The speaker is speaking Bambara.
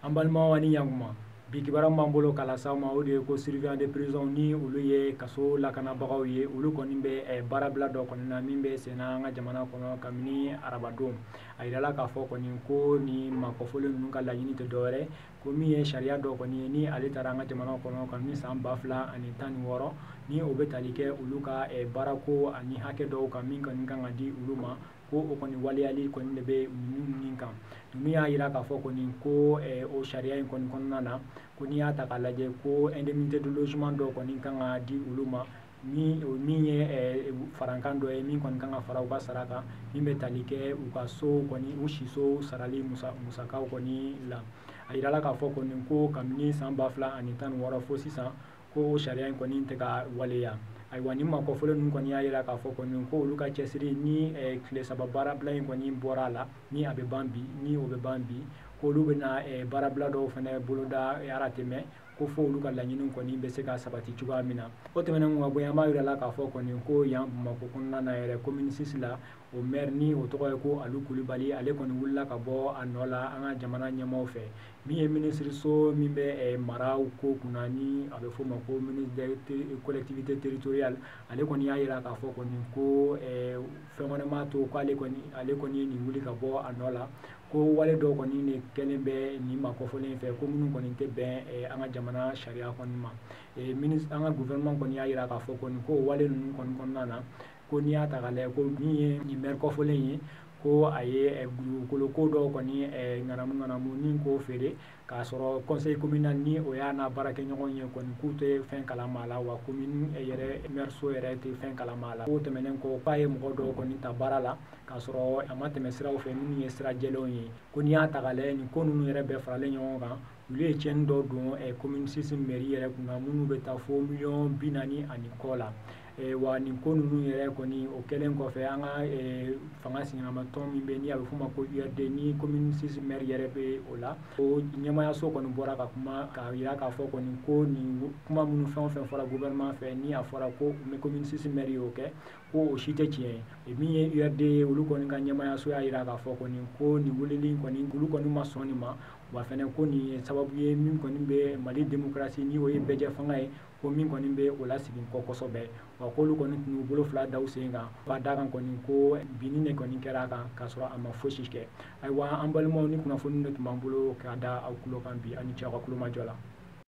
An balimaw ani ɲankuma, bi kibaruya b'an bolo k'a lase aw ma, o de ye ko surveillant de prison, ni olu ye kaso lakanabagaw ye, olu kɔni bɛ baarabila dɔ kɔni na min bɛ senna an ka jamana kɔnɔ kabini arabadon. A yirala k'a fɔ kɔni ko ni maakɔfɔlen ninnu ka laɲini tɛ dɔwɛrɛ ko min ye sariya dɔ kɔni ye ni ale taara an ka jamana kɔnɔ kabini san 2016, ni o bɛ tali kɛ olu ka baarako ani hakɛ dɔw kan min kɔni kan ka di olu ma, ko o kɔni waleyali kɔni de bɛ ninnu kan. Ninnu y'a yira k'a fɔ kɔni ko o sariya in kɔni kɔnɔna na, ko n'i y'a ta k'a lajɛ ko indemnité de logement dɔ kɔni kan ka di olu ma, min ye farankan dɔ ye min kɔni kan ka fara u ka sara kan, min bɛ tali kɛ u ka so kɔni, u siso sarali musakaw kɔni la. A yirala k'a fɔ kɔni ko kabini san 2016 fo sisan, ko o sariya in kɔni tɛ ka waleya. Ayiwa, ni maakɔfɔlen ninnu kɔni y'a yira k'a fɔ kɔni ko olu ka cɛsiri ni tile 3 baarabila in kɔni bɔra a la, ni a bɛ ban bi, ni o bɛ ban bi, ko olu bɛna baarabila dɔw fana boloda aratɛmɛ, ko fo olu ka laɲiniw kɔni bɛ se ka sabati cogoya min na. O tɛmɛnen kɔ ka bɔ yen, an b'a yira la k'a fɔ kɔni ko yan Bamakɔ kɔnɔna na yɛrɛ, commune 6 la, o maire ni o tɔgɔ ye ko Alu Kulubali, ale kɔni wulila ka bɔ a nɔ la an ka jamana ɲɛmaaw fɛ. Min ye minisiriso min bɛ maraw ko kunna, ni a bɛ f'o ma ko ministre des collectivités territoriales, ale kɔni y'a yira k'a fɔ kɔni ko fɛn wɛrɛ m'a to k'ale kɔni, ale kɔni ye nin wuli ka bɔ a nɔ la, ko wale dɔw kɔni de kɛlen bɛ nin maakɔfɔlen fɛ, ko minnu kɔni tɛ bɛn an ka jamana sariya kɔni ma. An ka gouvernement kɔni y'a yira k'a fɔ kɔni ko wale ninnu kɔni kɔnɔna na, ko n'i y'a ta k'a lajɛ ko min ye nin maire kɔfɔlen ye, ko a ye dugukolo ko dɔw kɔni ŋanamu ŋanamu ni k'o feere k'a sɔrɔ conseil communal ni o y'a n'a baarakɛɲɔgɔn ye kɔni k'u tɛ fɛn kalama a la, wa commune yɛrɛ maire so yɛrɛ tɛ fɛn kalama a la. K'o tɛmɛnen kɔ, k'a ye mɔgɔ dɔw kɔni ta baara la k'a sɔrɔ a ma tɛmɛ siraw fɛ minnu ye sira jɛlenw ye. Ko n'i y'a ta k'a lajɛ, nin ko ninnu yɛrɛ bɛɛ faralen ɲɔgɔn kan, olu ye tiɲɛni dɔw don commune 6 mairie yɛrɛ kunna minnu bɛ taa fo miliyɔn 40 ani kɔ la. Wa nin ko ninnu yɛrɛ kɔni o kɛlen kɔfɛ, an ka fanga sinamatɔn min bɛ ni a bɛ f'o ma ko URD, ni commune 6 maire yɛrɛ bɛ o la, o ɲɛmaayaso kɔni bɔra ka kuma k'a yira k'a fɔ kɔni ko nin kuma minnu fɛn o fɛn fɔra gouvernement fɛ, ni a fɔra ko commune 6 maire y'o kɛ, ko o si tɛ tiɲɛ ye. Min ye URD ye, olu kɔni ka ɲɛmaayaso y'a yira k'a fɔ kɔni ko nin weleli kɔni, olu kɔni ma sɔn nin ma, wa fɛnɛ ko nin ye sababu ye min kɔni bɛ Mali démocratie, ni o ye bɛɛjɛ fanga ye, ko min kɔni bɛ o lasigi kɔ kosɛbɛ. Wa k'olu kɔni tun y'u bolo fila da u sen kan ka da kan kɔni ko binni de kɔni kɛra a kan k'a sɔrɔ a ma fosi kɛ. Ayiwa, an balimaw, ni kunnafoni de tun b'an bolo k'a da aw tulo kan bi, aw ni ce aw ka tulomajɔ la.